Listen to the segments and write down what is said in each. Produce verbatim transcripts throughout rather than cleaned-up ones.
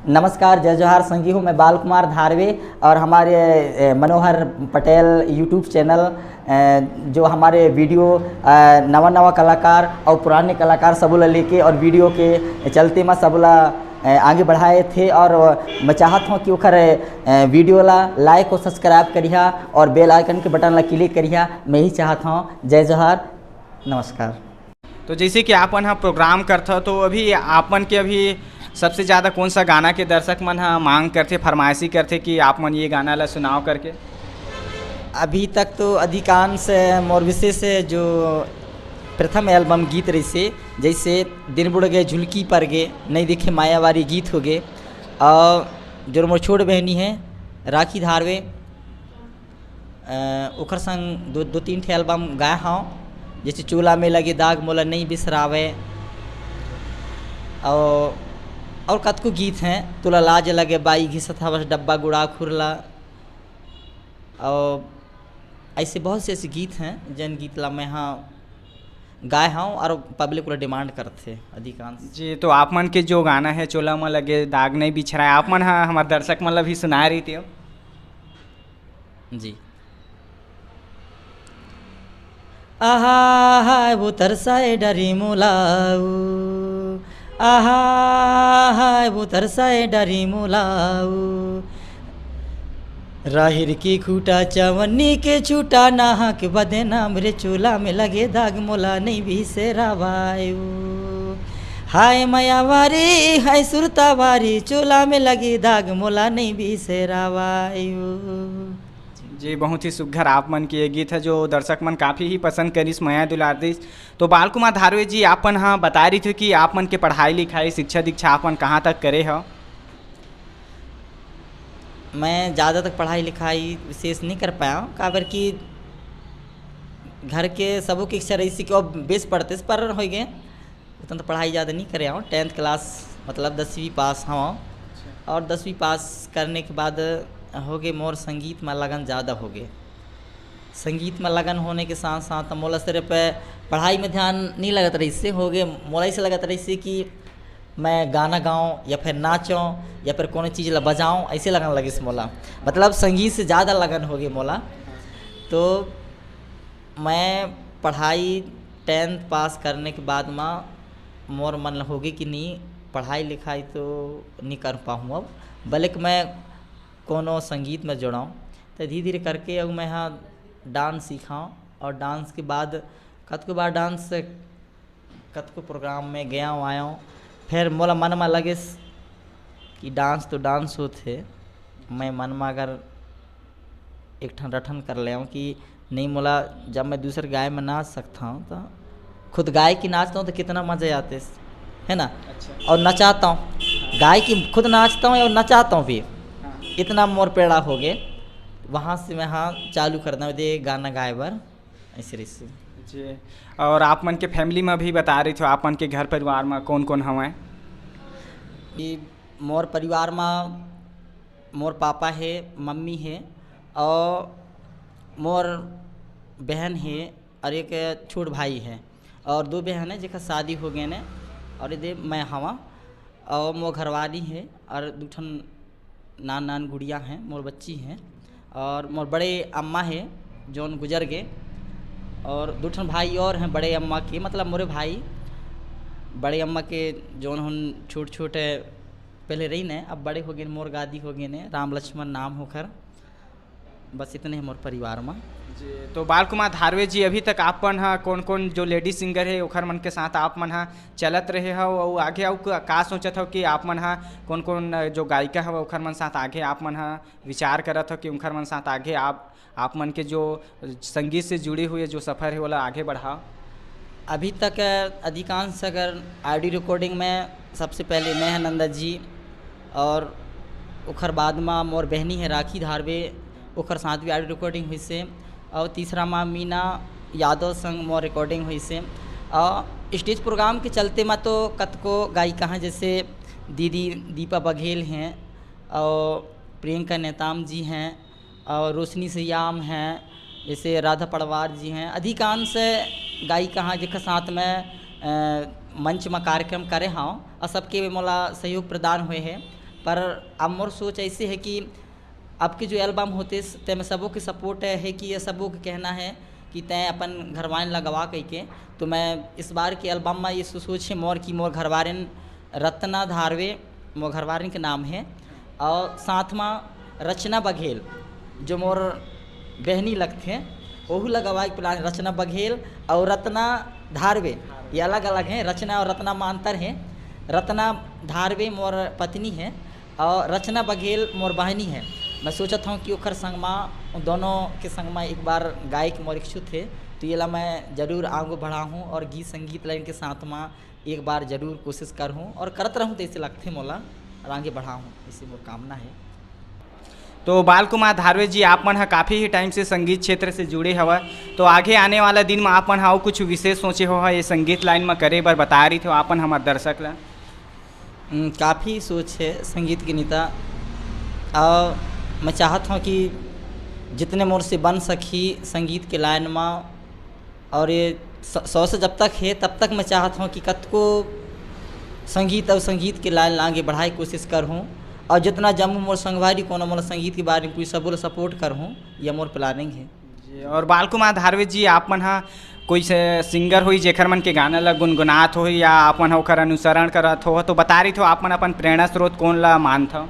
नमस्कार, जय जोहार संगी हो, मैं बाल कुमार धारवे और हमारे, ए, मनोहर पटेल YouTube चैनल, ए, जो हमारे वीडियो, ए, नवा नवा कलाकार और पुराने कलाकार सबो ला लेके और वीडियो के चलते म सबो ला, ए, आगे बढ़ाए थे और मैं चाहत हूँ कि ओखर, ए, वीडियो ला like और subscribe करिहा और bell icon के बटन ला click करिहा। मैं ही चाहत हूँ। जय जोहार, नमस्कार। तो जैसे कि आप मन ह प्रोग्राम करथव, तो अभी आप मन के अभी सबसे ज़्यादा कौन सा गाना के दर्शक मन ह मांग करथे, फरमाइशी करथे कि आप मन ये गाना ला सुनाओ करके? अभी तक तो अधिकांश मोर विशेष जो प्रथम एल्बम गीत रहिसे, जैसे दिन बुड़ गए, झुलकी पर गे, नहीं देखे मायावारी गीत हो गए, और जो मोर छोट बहनी है राखी धारवे, अ, ओकर संग दो, दो तीन ठे एल्बम गाए हव, जैसे चोला में लगे दाग मोला नहीं बिसरावे, और, और कतको गीत हैं, तोला लाज लगे बाई घिसत हवस डब्बा गुड़ा खुरला, और ऐसे बहुत से ऐसे गीत हैं, जन गीत ला मैं हाँ गाए हव और पब्लिक वाला डिमांड करथे अधिकांश। जी, तो आप मन के जो गाना है चोला में लगे दाग नहीं बिछराए, आप मन हा हमारे दर्शक मन ला भी सुनाए रही थी। जी। आहा हाय वो तरसाए डरी मोलाऊ, आहा हाय वो तरसाए डरी मोलाऊ। राहिर की खूटा चवन्नी के छूटा नाहक बदनाम रे, चोला में लगे दाग मोला नहीं बिसरावायु। हाय मयावारी हाय सुरतावारी, चोला में लगे दाग मोला नहीं बिसरावायु। जी, बहुत ही सुघर आप मन के ये गीत है, जो दर्शक मन काफ़ी ही पसंद करिस, मया दुलार दिस। तो बाल कुमार धारवे जी, आप मन हा बताए रही थे कि आप मन के पढ़ाई लिखाई, शिक्षा दीक्षा आप मन कहाँ तक करे हो? मैं ज़्यादा तक पढ़ाई लिखाई विशेष नहीं कर पाया हूँ, काबर कि घर के सबो की इच्छा रही कि अब बेस पढ़ते पर हो गए, उतना तो पढ़ाई ज़्यादा नहीं करे हूँ। टेंथ क्लास मतलब दसवीं पास हूँ, और दसवीं पास करने के बाद हो गए मोर संगीत में लगन ज़्यादा हो गए। संगीत में लगन होने के साथ साथ मोला सिर्फ पढ़ाई में ध्यान नहीं लगत रहिसे, हो गए मोला ऐसे लगत रहिसे कि मैं गाना गाऊं या फिर नाचूं या फिर कोनो चीज़ ला बजाऊं, ऐसे लगन लगिस मोला। मतलब संगीत से ज़्यादा लगन हो गई मोला। तो मैं पढ़ाई टेंथ पास करने के बाद में मोर मन होगी कि नहीं, पढ़ाई लिखाई तो नहीं कर पाऊँ अब, बल्कि मैं कोनो संगीत में जुड़ाऊँ। तो धीरे धीरे करके अब मैं हाँ डांस सीखाऊँ, और डांस के बाद कतको बार डांस, कतको प्रोग्राम में गया हूँ, आया हूँ। फिर मोला मन में लगिस कि डांस तो डांस होत हे, मैं मन में अगर एक ठन रठन कर ले हूँ कि नहीं, मोला जब मैं दूसर गाय में नाच सकता हूँ तो खुद गाय की नाचता हूँ तो कितना मज़ा आते, है ना? अच्छा। और नचाता हूँ, गाय की खुद नाचता हूँ और नचाता हूँ भी। हाँ। इतना मोर पैड़ा हो गए, वहाँ से मैं हाँ चालू कर दें दे गाना गाए बर, ऐसे रहिसे। जी, और आप मन के फैमिली में भी बता रही थो, आप मन के घर परिवार में कौन कौन हवय? कि मोर परिवार में मोर पापा हे, मम्मी हे, और मोर बहन हे, और एक छोट भाई हे, और दो बहन हे जेकर शादी हो गए ने, और ये दे मैं हवा, और मोर घरवाली हे, और दू ठन नान नान गुड़िया हे, मोर बच्ची हे, और मोर बड़े अम्मा हे, जोन गुजर गए, और दू ठन भाई और हैं बड़े अम्मा के, मतलब मोरे भाई, बड़े अम्मा के जोन हुन छोट छोट पहले रही ने, अब बड़े हो गए, मोर गादी हो गए ने, राम लक्ष्मण नाम होकर। बस इतने हैं मोर परिवार में। जी, तो बाल कुमार धारवे जी, अभी तक आप मन हा कौन कौन जो लेडीज सिंगर है ओखर मन के साथ आप मन हा चलत रहे हो, और आगे अउ का, का सोचत हो कि आप मन हा कौन कौन जो गायिका हव ओखर मन साथ आगे आप मन हा विचार करत हो कि उनखर मन साथ आगे आप, आप मन के जो संगीत से जुड़े हुए जो सफ़र है ओला आगे बढ़ाओ? अभी तक अधिकांश अगर ऑडियो रिकॉर्डिंग में सबसे पहले मैं है नंदा जी, और ओखर बाद में मोर बहनी है राखी धारवे, ओखर साथ भी ऑडियो रिकॉर्डिंग हुई से, और तीसरा में मीना यादव संग मोर रिकॉर्डिंग हुई से। और स्टेज प्रोग्राम के चलते में तो कतको गायिका हैं, जैसे दीदी दीपा बघेल हैं, और प्रियंका नेताम जी हैं, और रोशनी सयाम हैं, जैसे राधा पड़वार जी हैं, अधिकांश गायिका हैं जेकर साथ में, अ, मंच में कार्यक्रम करे हव, और सबके मोला सहयोग प्रदान हुए है। पर अब मोर सोच ऐसे है कि अब के जो एल्बम होते, तेमे सबो के सपोर्ट है कि ये सबो के कहना है कि तैं अपन घरवाइन ला गवा कहिके। तो मैं इस बार के एल्बम में ये सो-, सोच है मोर कि मोर घरवारिन रत्ना धारवे मोर घरवारिन के नाम है, और साथ में रचना बघेल जो मोर बहनी लगथे, ओहू ला गवाए के प्लान। रचना बघेल और रत्ना धारवे, ये अलग अलग हैं। रचना और रत्ना में अंतर है। रत्ना धारवे मोर पत्नी है और रचना बघेल मोर बहनी है। मैं सोचत हूँ कि ओखर संग मा, दोनों के संग मा एक बार गाए के मोर इच्छुक थे, तो ये ला मैं जरूर आगू बढ़ाहूँ और गीत संगीत लाइन के साथ मा एक बार जरूर कोशिश करहूँ और करत रहूँ, तो ऐसे लगथे मोला और आगे बढ़ाहूँ, ऐसे मोर कामना है। तो बाल कुमार धारवे जी, आप मन ह काफ़ी ही टाइम से संगीत क्षेत्र से जुड़े हवय, तो आगे आने वाला दिन में आप मन ह अउ कुछ विशेष सोचे हो ह ये संगीत लाइन में करे बर, बता रही थे आप मन हमर दर्शक ला? हम्म, काफ़ी सोच है संगीत के नेता, और मैं चाहत हूँ कि जितने मोर से बन सकी संगीत के लाइन में, और ये स-, सौ से जब तक है तब तक मैं चाहत हूँ कि कतको संगीत और संगीत के लाइन ला आगे बढ़ाए के कोशिश करहूँ, और जितना जम्मो मोर संगवारी कोनो मोला संगीत के बारे में पूछ, सबो ला सपोर्ट करहूँ, ये मोर प्लानिंग है। जी, और बाल कुमार धारवे जी, आप मन ह कोई से सिंगर होई जेखर मन के गाना ला गुनगुनात होई या आप मन ह ओखर अनुसरण करत हो, तो बता रही थो आप मन अपन प्रेरणा स्रोत कौन ला मानथव?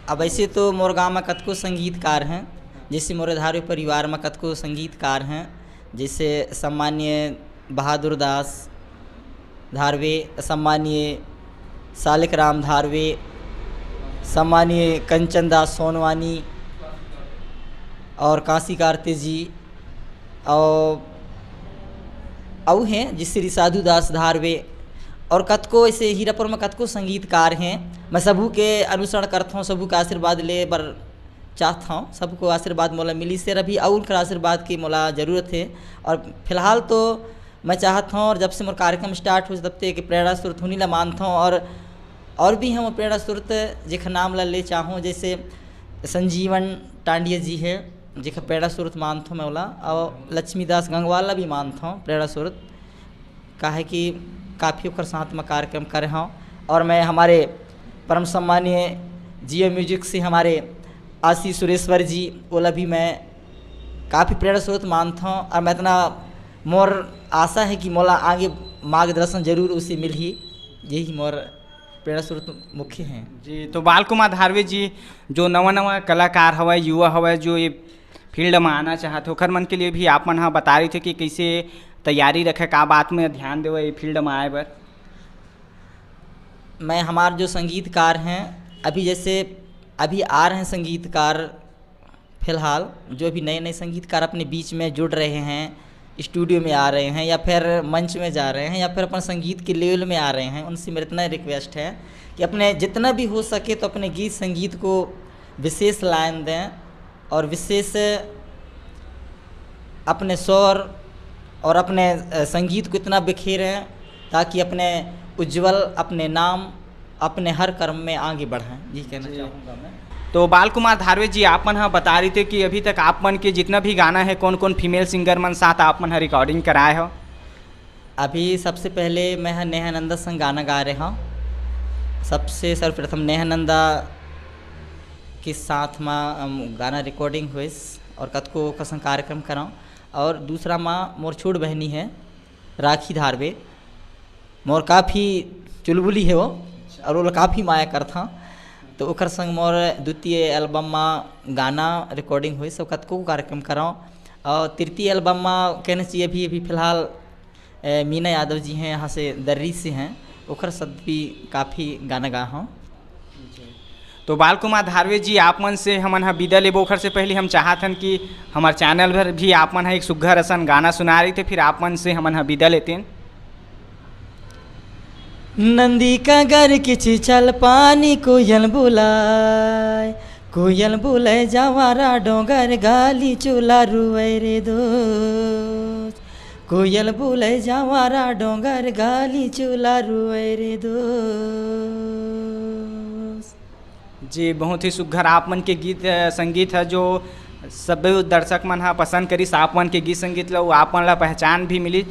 अब ऐसे तो मोर गांव में कतको संगीतकार हैं, जैसे मोरे धारवे परिवार में कतको संगीतकार हैं, जैसे सम्माननीय बहादुर दास धारवे, सम्माननीय सालिक राम धारवे, सम्माननीय कंचन दास सोनवानी और कांसी कार्ते जी, और अउ हैं जिस श्री साधु दास धारवे, और कतको ऐसे हीरापुर में कतको संगीतकार हैं। मैं सबू के अनुसरण करता हूँ, सबू का आशीर्वाद ले बर चाहत हूँ, सबको आशीर्वाद मोला मिली से अभी, और उनकर आशीर्वाद की मोला जरूरत है। और फिलहाल तो मैं चाहत हूँ, और जब से मोर कार्यक्रम स्टार्ट हो तब से कि प्रेरणा स्रोत हुनी ला मानत हूँ, और और भी हम प्रेरणा स्रोत जेखर नाम ला ले चाहूँ, जैसे संजीवन टांडिया जी है, जेखर प्रेरणा स्रोत मानत हूँ मैं ओला, और लक्ष्मीदास गंगवार ला भी मानत हूँ प्रेरणा स्रोत, काहे कि काफ़ी ओकर साथ में कार्यक्रम करे हूँ। और मैं हमारे परम सम्मानीय जियो म्यूजिक से हमारे आशीष सुरेश्वर जी, ओला भी मैं काफ़ी प्रेरणा स्रोत मानत हूँ, और मैं इतना मोर आशा है कि मोला आगे मार्गदर्शन जरूर उसे मिलही, यही मोर प्रेरणा स्रोत मुख्य हैं। जी, तो बाल कुमार धारवे जी, जो नवा नवा कलाकार हवय, युवा हवय, जो ये फील्ड में आना चाहत हे, ओखर मन के लिए भी आप मन ह बता रही थे कि कैसे तैयारी रखे, का बात में ध्यान देवे ये फील्ड में आए बर? मैं, हमार जो संगीतकार हैं, अभी जैसे अभी आ रहे हैं संगीतकार, फिलहाल जो भी नए नए संगीतकार अपने बीच में जुड़ रहे हैं, स्टूडियो में आ रहे हैं या फिर मंच में जा रहे हैं या फिर अपन संगीत के लेवल में आ रहे हैं, उनसे मेरा इतना रिक्वेस्ट है कि अपने जितना भी हो सके तो अपने गीत संगीत को विशेष लाइन दें और विशेष अपने स्वर और अपने, अ, संगीत को इतना बिखेरें ताकि अपने उज्जवल, अपने नाम, अपने हर कर्म में आगे बढ़ें, यही कहना जी। चाहूँगा मैं। तो बाल कुमार धारवे जी, आप मन ह बता रही थे कि अभी तक आप मन के जितना भी गाना है, कौन कौन फीमेल सिंगर मन साथ आप मन ह रिकॉर्डिंग कराए हो? अभी सबसे पहले मैं ह नेहानंदा संग गाना गा रहे हूँ। सबसे सर्वप्रथम नेहानंदा के साथ मा, अम, गाना रिकॉर्डिंग होइस और कतको ओकर संग कार्यक्रम कराऊँ। और दूसरा मा मोर छोट बहनी है राखी धारवे, मोर काफ़ी चुलबुली है वो, और वो काफ़ी माया करथा। तो ओकर संग मोर द्वितीय एल्बम मा गाना रिकॉर्डिंग होइस, तो कतको कार्यक्रम कराऊँ। और तृतीय एल्बम मा कहना चाहिए अभी, अभी फिलहाल, ए, मीना यादव जी हैं, यहाँ से दर्री से हैं, ओकर साथ भी काफ़ी गाना गा हूँ। तो बाल कुमार धारवे जी, आप मन से हमन ह विदा लेबो, ओखर से पहले हम चाहत हन कि हमर चैनल पर भी आप मन ह एक सुग्घर असन गाना सुना रही थे, फिर आप मन से हमन ह विदा लेतेन। नंदी कांगर के छीछल पानी कोयल बुलाय, कोयल बुलाय जावारा डोंगर गाली चूला रुवै रे दोस्त, कोयल बुलाय जावारा डोंगर गाली चूला रुवै रे दोस्त। जी, बहुत ही सुघर आप मन के गीत, अ, संगीत है, जो सब दर्शक मन ह पसंद करिस आप मन के गीत संगीत ला, वो आप मन ला पहचान भी मिली।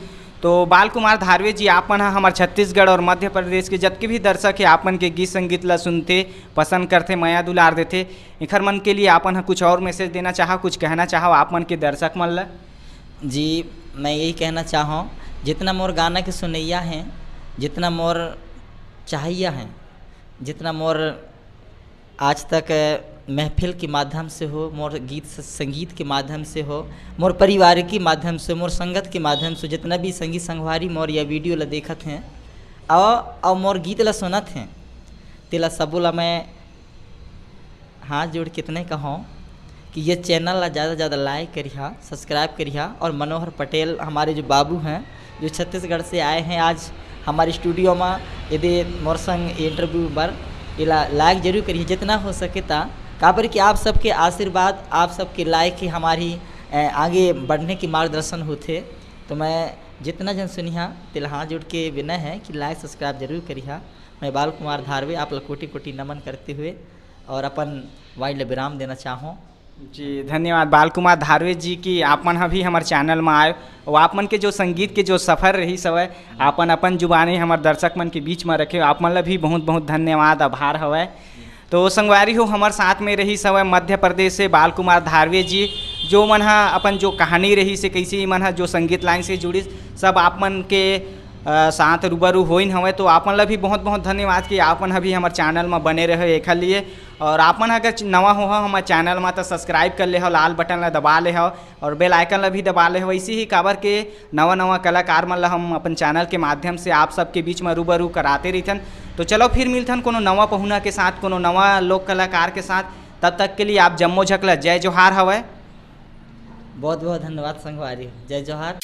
तो बाल कुमार धारवे जी, आप मन ह हमर छत्तीसगढ़ और मध्य प्रदेश के जतके भी दर्शक हे, आप मन के गीत संगीत ला सुनथे, पसंद करथे, मया दुलार देथे, एखर मन के लिए आप मन ह कुछ और message देना चाहव, कुछ कहना चाहव आप मन के दर्शक मन ला? जी, मैं यही कहना चाहूँ, जितना मोर गाना के सुनैया हैं, जितना मोर चाहैया हैं, जितना मोर आज तक महफिल के माध्यम से हो, मोर गीत स-, संगीत के माध्यम से हो, मोर पारिवारिक के माध्यम से, मोर संगत के माध्यम से, जितना भी संगी संगवारी मोर यह video ला देखत हैं और, और मोर गीत ला सुनत हैं, तेला सबो ला मैं हाथ जोड़ के इतने कहूँ कि ये channel ला ज़्यादा से ज़्यादा like करिहा, subscribe करिहा। और मनोहर पटेल हमारे जो बाबू हैं, जो छत्तीसगढ़ से आए हैं आज हमारे studio में, यदि मोर संग interview बर, एला like जरूर करिहा जितना हो सके ता, काबर कि आप सबके आशीर्वाद, आप सबके like ही हमारी, अ, आगे बढ़ने की मार्गदर्शन होथे। तो मैं जितना जन सुनिहा, तेला हाथ जोड़ के विनय है कि like subscribe जरूर करिहा। मैं बाल कुमार धारवे आप ला कोटि कोटि नमन करते हुए और अपन वाणी ला विराम देना चाहूँ। जी, धन्यवाद बाल कुमार धारवे जी कि आप मन ह भी हमर channel म आए और आप मन के जो संगीत के जो सफर रहिस हवय, आपन अपन जुबानी हमर दर्शक मन के बीच म रखे, आप मन ला भी बहुत बहुत धन्यवाद, आभार हवय। तो संगवारी हो, हमर साथ में रहिस हवय मध्य प्रदेश से बाल कुमार धारवे जी, जो मन ह अपन जो कहानी रहिस हे, कैसे ई मन ह जो संगीत line से जुड़िस, सब आप मन के, अ, साथ रूबरू होइन हवय। तो आप मन ला भी बहुत बहुत धन्यवाद कि आप मन ह भी हमर channel म बने रहे एखर लिए। और आप मन अगर च-, नवा हो हमर channel म, तो subscribe कर ले हो, लाल button ला दबा ले हो और bell icon ला भी दबा ले हो। ऐसे ही काबर के नवा नवा कलाकार मन ला हम अपन channel के माध्यम से आप सबके बीच म रूबरू कराते रहिथन। तो चलो फिर मिलथन कोनो नवा पहुना के साथ, कोनो नवा लोक कलाकार के साथ। तब तक के लिए आप जम्मो झक ला जय जोहार हवय। बहुत बहुत धन्यवाद संगवारी, जय जोहार।